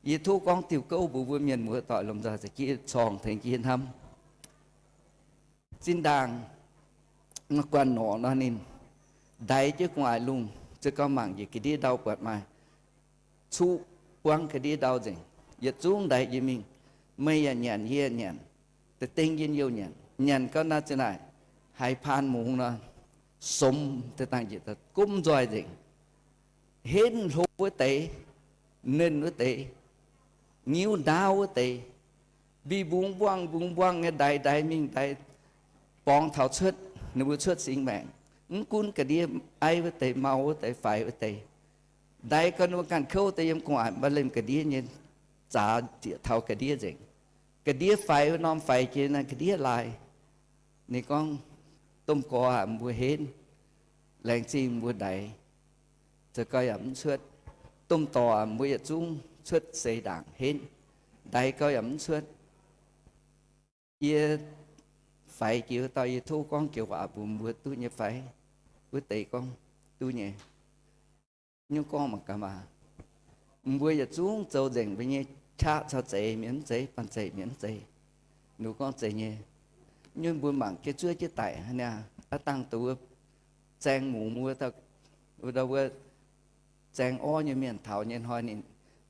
Yie tov gorngv diuh gouv mbuox mbuo mienh muoz-doic lomh nzoih za'gengh corng tengx jienv hnamv. Zinh ndaangc guanh norqc nor ninh ndaix jienv gu'nguaaic lungh, za'gengh mangc njiec ga'ndiev ndau buatc maaih cuqv buangv ga'ndiev ndau nzengc. Yietc zungv ndaix njiec mingh, meih yaac nyanc, yie yaac nyanc, da'dengh njien-youh nyanc. Nyanc gau naaic zinh naaic, haiz paan mungz nor, somx deix dangh njiec daaih gomv nzoih nzengc. Henv hlo wuov deix, nernh wuov deix, nyiuv ndaauv wuov deix, mbi mbungv mbuangh mbungv mbuangh nyei ndaix ndaix mingh ndaix, borngz taux cuotv, ninh mbuo cuotv singx maengc. Mv gunv ga'ndiev aiv wuov deix, mau wuov deix, faix wuov deix, ndaix gau ninh mbuo ganh kouv deix yiem gu'nguaaic mba'lemh ga'ndiev nyei, zaax zieqc taux ga'ndiev nzengc. Ga'ndiev faix wuov norm faix jiex naaic ga'ndiev laaih. Ninh gorngv, Domh gorx aac, mbuo henv. Laengz zingh mbuo ndaix. Za'gengh yaac mv cuotv. Domh dorc aac, mbuo yietc zungv cuotv seix ndaangc henv. Ndaix gau yaac mv cuotv. Yie faix jiex wuov dauh yie tov gorngv joux waac mbuox mbuo duqv nyei fai? Wuov deix gorngv, Duqv nyei. Nyungc gorngv mangc gaax maah, mbuo yietc zungv zoux nzengc mbuo nyei qaqv caux zeiz mienh mv zeiz, banh zeic mienh mv zeiz. Ninh gorngv, Zeiz nyei. Nyungc mbuo mangc jienv zuov jienv daic hnangv naaic, aav dangh dongh wuov zaeng mungz wuov dauh, wuov dauh wuov zaeng orv nyei mienh taux nyei hnoi ninh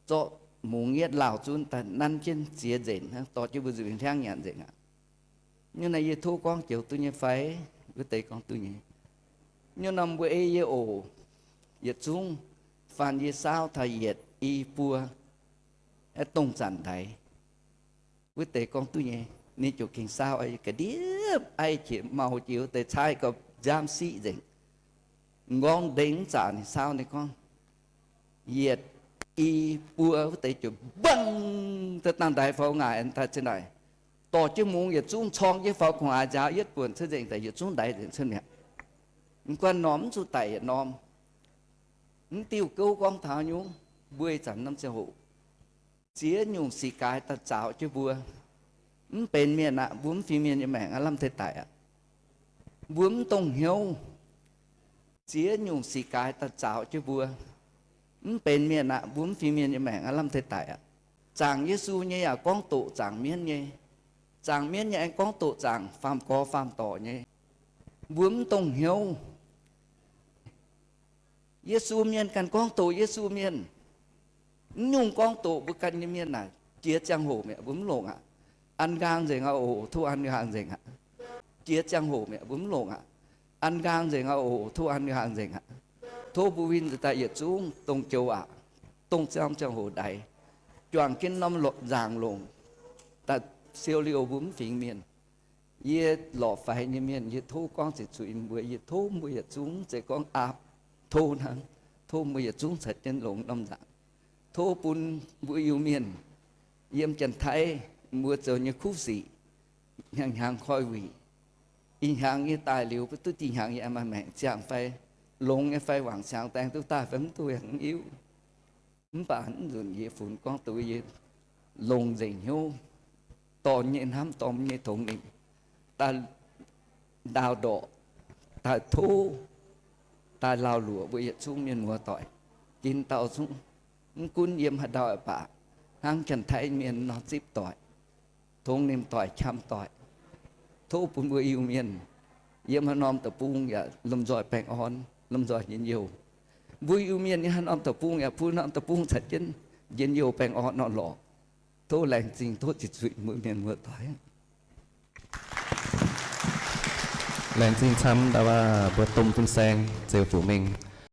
zorqv mungz yietv lauh zunv daaih nanv jienv ziex nzenc hnangv, dorh jienv mbuo nzuih hliangv nyanc nzengc aqv. Nyungc naaiv yie tov gorngv joux duqv nyei fai? Wuov deix gorngv, Duqv nyei. Nyungc norm mbuo ei yie oc, yietc zungv faanh yie saauv taux yietc i buo, aeqv, dongh zanc ndaix. Wuov deix gorngv, Duqv nyei. Ninh ziouc gengh saauv ga'ndiev aiv jiex, mau jiex wuov deix caaiv gau nziaamv siqv nzengc. Nqorngv ndengx zaqc ninh saauv, ninh gorngv, Yietc i buo. Wuov deix ziouc mbangh daaih dangh ndaix faaux ngaaic daaih zinh ndaangc, dorh jienv mungz yietc zungv corng jienv faaux gu'nguaaic nziaaux yietv buonc cuotv nzengc daaih, yietc zungv ndaix nzengc cuotv mi'aqv. Mv guanh norm mv zuqc daic yietc norm. Mv diuh gouv gorngv taux nyungc, mbuo ih zanc norm ziangh hoc ziex nyungc sic gaaix daaih zaaux jienv mbuo. Mv benx mienh aqv, mbuo mv fingx mienh nyei maengc aav lamh deix daic aqv. Mbuo mv dongh hnyouv. Ziex nyungc sic gaaix daaih zaaux jienv mbuo. Mv benx mienh aqv, mbuo mv fingx mienh nyei maengc aav lamh deix daic aqv. Zaangc Yesu nyei yaac gorngv doqc zaangc mienv nyei. Zaangc mienv nyei aengx gorngv doqc zaangc faam-gorx faam-dorc nyei. Mbuo mv dongh hnyouv. Yesu mienh ganh gorngv doqc Yesu mienh. Mv nyungc gorngv doqc mbuo ganh nyei mienh naaic, jiex ziangh hoc mi'aqv, mbuo mv longc aqv. An nqaang nzengc aqv oc, tov an nqaang nzengc aqv. Jiex ziangh hoc mi'aqv, mbuo mv longc aqv. An nqaang nzengc aqv oc, tov an nqaang nzengc aqv. Tov mbuo winh daaih yietc zungv dongh joux aac, dongh ziangh ziangh hoc ndaix, juangc jienv norm nzaangc longc daaih siou liouh mbuo mv fingx mienh. Yie lorqc faix nyei mienh, yie tov gorngv ziqc zuiz mbuo, yie tov mbuo yietc zungv, mv zeiz gorngv aapv, tov hnangv, tov mbuo yietc zungv caux jienv longx norm nzaangc. Tov bun mbuo Iu-Mienh yiem Janx-Taiv mbuo zoux nyei kuv sic, hnyangx hnyangx koi wuic. Ih hnyangx nyei daaih liuz, mbuo duqv dih hnyangx nyei maaih maengc ziangh fai longx nyei fai wangc siangx daeng duqv daaih fai mv duqv yaac mv hiuv. Mv baac mv nzunc yie funx gorngv duqv yie longx nzengc hnyouv, dorh nyei hnamv, dorh nyei tongx ninh daaih ndaauh ndorqc, daaih tov, daaih laauh luoqc mbuo yietc zungv mienh muoz-doic. Gin dauh zungv, mv gunv yiem haaix ndau baac, hnangv Janx-Taiv mienh nor zipv doic, tongx ninh doic, qam doic. Tov bun mbuo Iu-Mienh yiem haaix norm deic-bung yaac lomh nzoih baengh orn, lomh nzoih njien-youh. Mbuo Iu-Mienh yiem haaix norm deic-bung yaac bun norm deic-bung caux jienv njien-youh baengh orn orn-lorqc. Tov laengz zingh, tov ziqc zuiz mbuo mienh muoz-doic. Laengz zingh camv ndau waac mbuo domh fin-saeng Ziouv Fuqc Mengh.